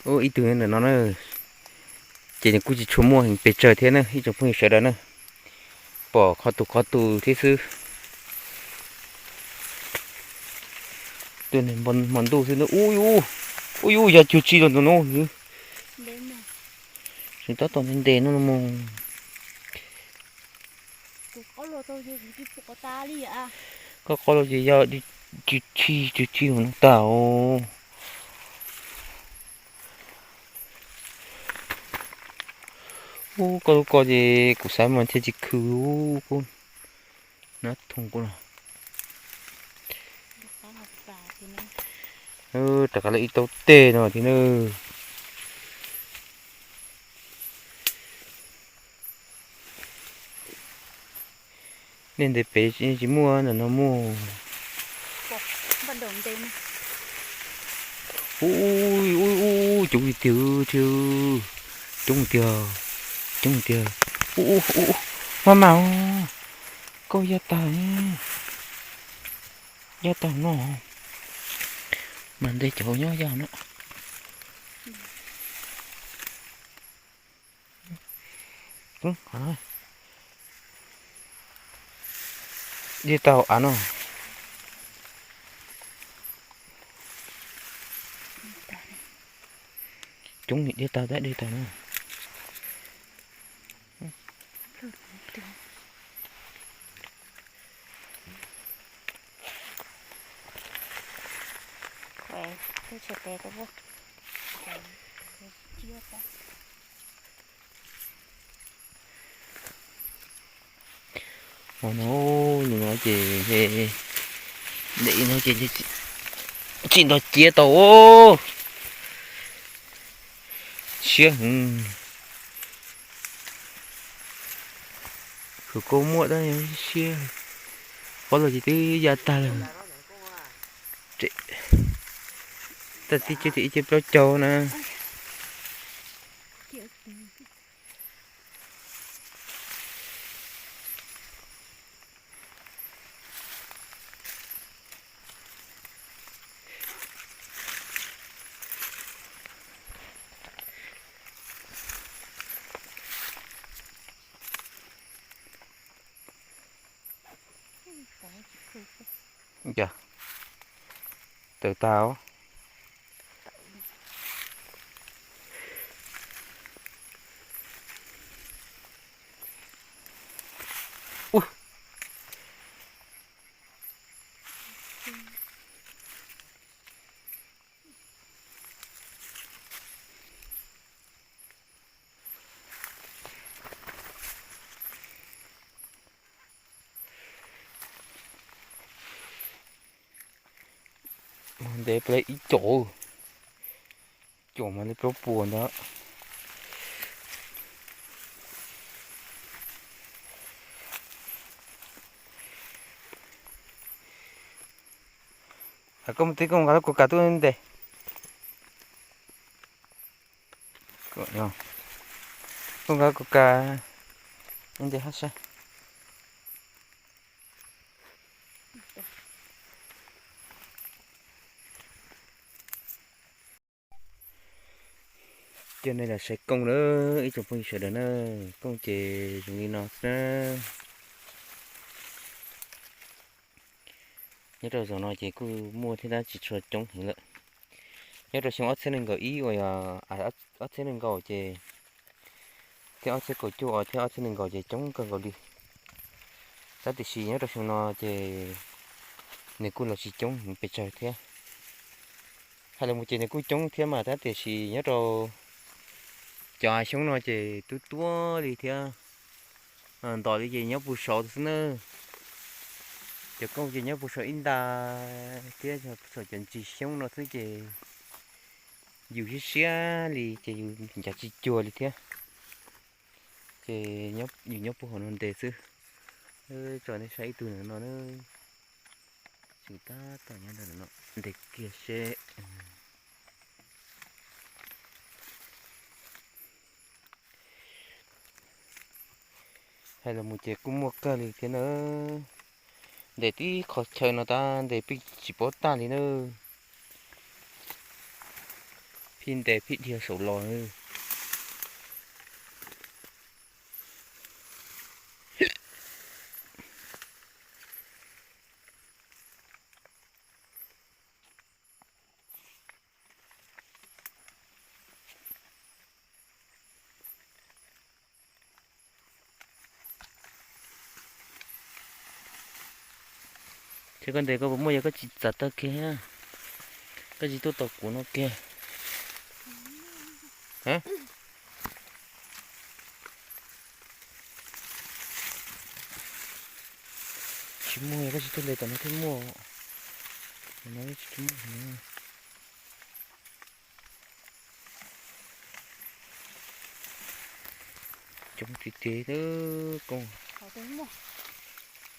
Ib tug ntawm no na, ces nws kuj tsis tshua muaj heev pes tsawg thiab na ib tsoom phooj ywg sawv daws na. Pom qhov tus qhov tus thiab xwb. Tus hmo ntuj xwb na. Ub, ub, yog cuag tsi los ntawm no. Tseem tab tom ntev ntev no mus. Koj qhov los ces yog cuag tsi cuag tsi hauv no tag os. Ub, koj lub ko ces kuv xav mas thiaj tsis khw. Ub, nab thoo kuv los. Rov qab lawm ib tau tej no thiab na. Nej ntes pem tsis muaj, ntawm no muaj. Ub, ub, ub, coob li tiag, coob tiag, coob tiag. Ub, ub, ub, maj mam, koj ya tag, ya tag no. Mas ntes cov nyob ya no. Dej tau av no. Coob, dej tau tab dej tau na. Ua no, nws no ces, ntev no ces tsis nto ciab tau. Siab heev. Khwv kua muaj tab siab. Qhov los ces twb ya tag lawm. Tag tib ceb, tib ceb plaub caug na. Tawm tag. Ntev plaws ib co, co mas li plaub puas ntawd. Koj mus twb koj nqa lub kua kas tuaj ntes. Koj nqa kua kas ntes hab saib. Coj nej los saib kooj na, ib tsoom phooj ywg sawv daws na, kooj ces zoo li no xwb na. Nyob rau zaum no ces kuj muaj thiab tab tsis tshua coob heev lawm. Nyob rau xyoo ob txhiab nees nkaum ib uas yog ob txhiab nees nkaum ces, thiab ob txhiab kaum cuaj thiab ob txhiab nees nkaum ces coob kawg nkaus li. Tab tiam sis nyob rau xyoo no ces nws kuj los tsis coob heev pes tsawg thiab. Hais los mus ces nws kuj coob thiab mas tab tiam sis nyob rau cov xyoo no ces twb tuab li thiab. Ntom li ces nyob puag saud xwb na. Cov kooj ces nyob puag saud ib nta thiab, txhom cov ntsis xyoob no xwb ces yus siab siab li ces yus ncav tsis cuag li thiab. Ces yus nyob puag hauv no ntes xwb. Tso nej saib ib tug ntawm no na. Tseem tab tom nyob ntawm no ntes kiag seb. Hais los mus ces kuj muaj kawg li thiab na. Ntes tib qhov chaw no tab ntes pheej tsis paub tag li na. Tib ntes phim dhia saum los. Ces koj ntes koj puas muaj, yog koj tsis txav tag kiag, koj tsis tuaj tos kuv no kiag. Tsis muaj, koj tsis tuaj ntes tom no thiaj muaj. No tsis muaj. Coob tiag tiag, koob.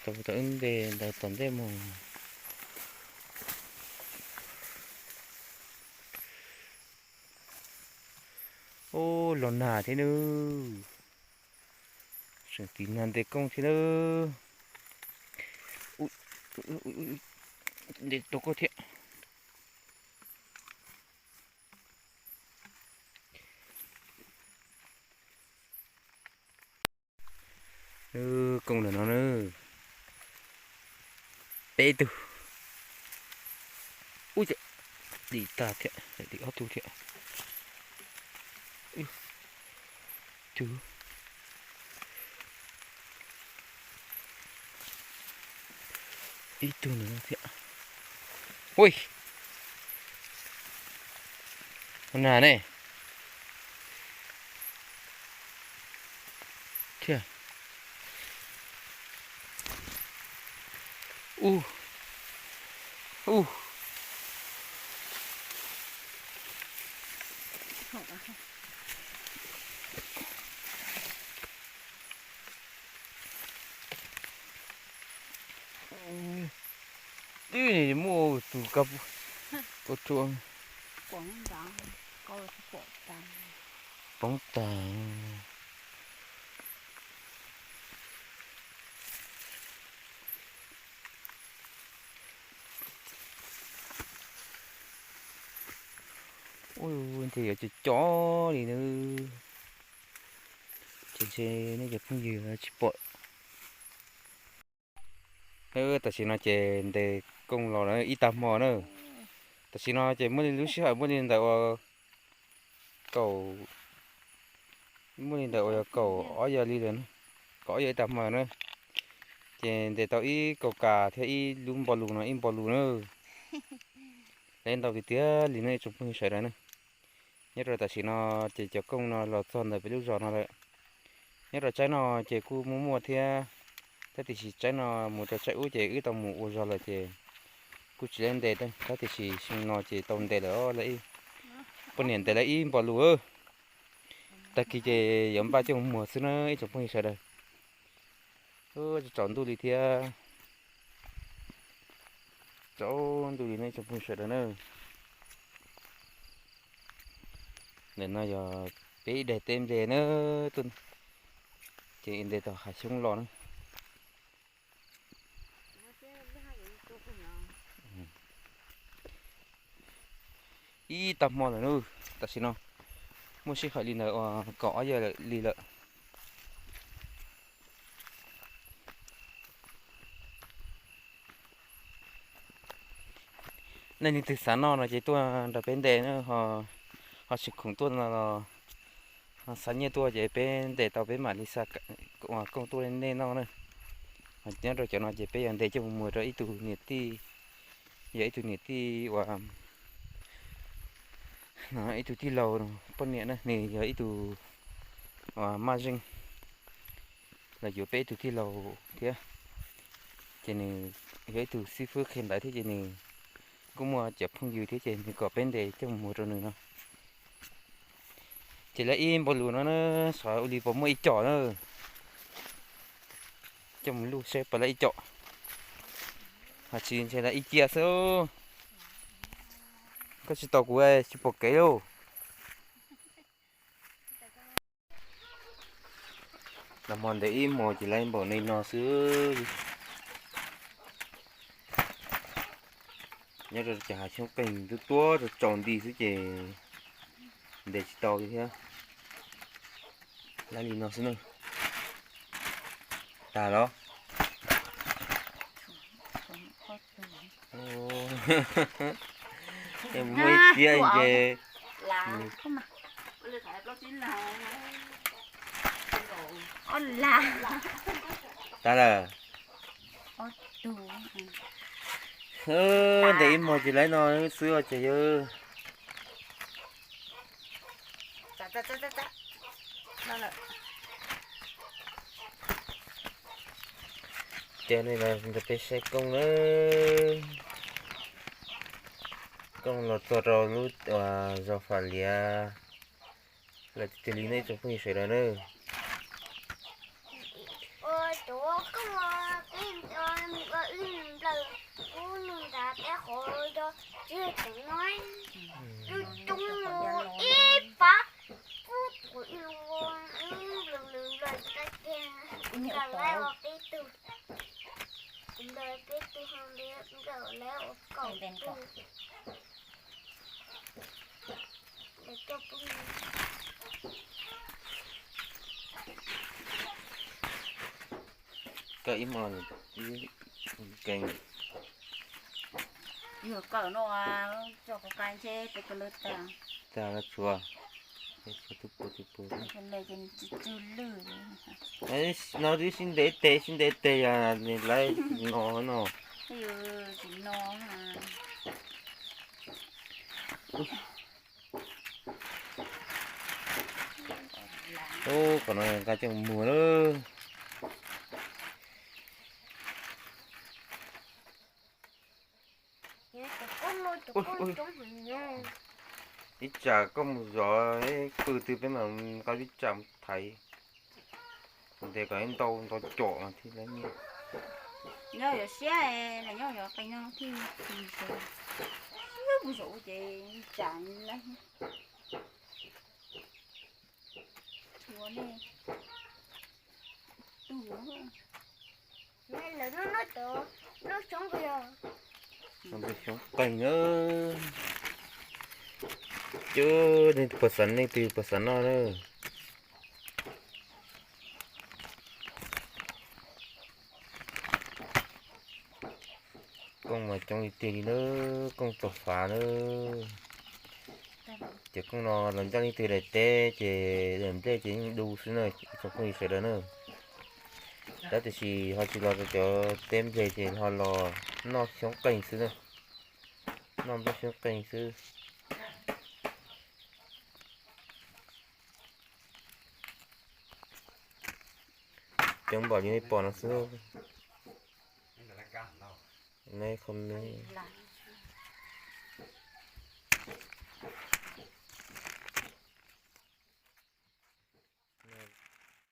Tau tau wb npe ntawd tom ntej mus. Ub, los nag thiab nawb. Tseem tiv nag ntes koob thiab nawb. Ntes tau koj thiab. Koob ntawm no na, peb tug. Ub, dim tag thiab, dim ob tug thiab. Tug, ib tug no thiab. Ui, na ne. Thiab. Ub, ub. Twb muaj tus kab ua rua poob tag. Ub, ntshe yuav cov cov li nawb. Ces ntshe nej cov phooj ywg tsis pom. Tam sim no ces ntes koob los ib tag hmo na. Tam sim no ces muaj li lub sij hawm muaj li ntawm uas kaum, muaj li ntawm uas yog kaum ob yam li lawm, kaum ob yam ib tag hmo na. Ces ntes tau ib kaum kas thiab ib lub npo lus no, ib npo lus na. Lawv ntau tiag tiag li no ib tsoom phooj ywg sawv daws na. Nyob rau tam sim no ces cov koob no los txog ntawm peb lub zos no lawm. Nyob rau tsaib no ces kuj muaj muaj thiab, tab tiam sis tsaib no mus rau tsaib ub ces wb tau mus ua zog lawm ces kuj tsis lab ntes, tab tiam sis xyoo no ces tau ntes lawm, poj niam ntes lawv ib npo lus. Tag kis ces yuav npaj coj mus muag xwb na ib tsoom phooj ywg sawv daws. Tsaus ntuj li thiab, tsaus ntuj li no ib tsoom phooj ywg sawv daws na. Ntawm no yog peb ib daim teb nplej na, ces ntes tau hav xyoob los na. Ib tag hmo lawm na, tam sim no muaj sij hawm li ntawm uas kaum ob yam li lawm. Nej leej twg xav noj no ces tuaj nrog peb ntes na, ho tsis khoom tuaj no los ho xa nyiaj tuaj ces peb ntes tau peb mam li xa koob tuaj nej noj na. Nyob rau cov no ces peb yog ntes coj mus muag rau ib tug niam tij, yog ib tug niam tij uas ib tug tij laug poj niam na, nws yog ib tug uas maj zeej los yuav peb ib tug tij laug thiab, ces nws yog ib tug xib fwb qhia ntawv thiab ces nws kuj muaj cov phooj ywg thiab ces nws kom peb ntes coj mus muag rau nws no. Ces lawv ib npaus lus no na, xyov ua li puas muaj ib co na. Coj mus luj seb puas lawv ib co. Hos tsis ntshe lawv ib cia xwb. Koj tsis tos kuv tsis pom kev lauj. Nag hmo ntev ib hmos ces lawv npaum li no xwb. Nyob rau cov hav xyoob qeeg tuab tuab rau tsaus nti xwb ces ntes tsis tau thiab. Laib li no xwb na. Tag los? Muaj ib tiab ces tag lawm. Ntes ib hmos ces laib no xwb ces yog. Ces nej los nrog peb saib Koob na. Koob los txog rau lub zos Fam Liav lawm tiag tiag li nej tsoom phooj ywg sawv daws na. Ua, cov koj, peb ua ib nplawm ub nug nrad peb qhov yog tsis yog cov no, coob coob ib pab, ub, ua ib nplawm nplawm nplawm nplawm, nplawm lawv peb tug, nplawm peb tug, nplawm lawv ua kaum tug. Kawm ib hmos, kawm no, tso kuv qai ntshe peb kawm lawv tag. Tag lawm tsuav, tsuav twb pus twb pus. No twb sib ntev tes sib ntev tes yog nws lawv no no. Ub, qhov no nqa coj mus muag lawm. Ib tsam koj mus zov pw twg peb mam nqa ib tsam mus thaiv. Ntes kom ib ntau ntau com mas thiaj li nyiaj. Nyob yuav siab, nyob yuav qee no thiaj, siab mus zaum ces tsam lawm. Ua nej tug lawv no no cov lub xyoob ko yog xyoob qeeg na. Cov nej puas xav, nej twg puas xav noj na. Koob mas coob li tiag li na, koob txaus fav na. Ces koob no los ncaj leej twg daim teb ces daim nplej ces yeej du xwb na, ib tsoom phooj ywg sawv daws na. Tab tiam sis ho tsis los rau cov teb nplej ces ho los noj xyoob qeeg xwb na, noj nplej xyoob qeeg xwb. Coob npaum li nej pom no xwb. Neb comment.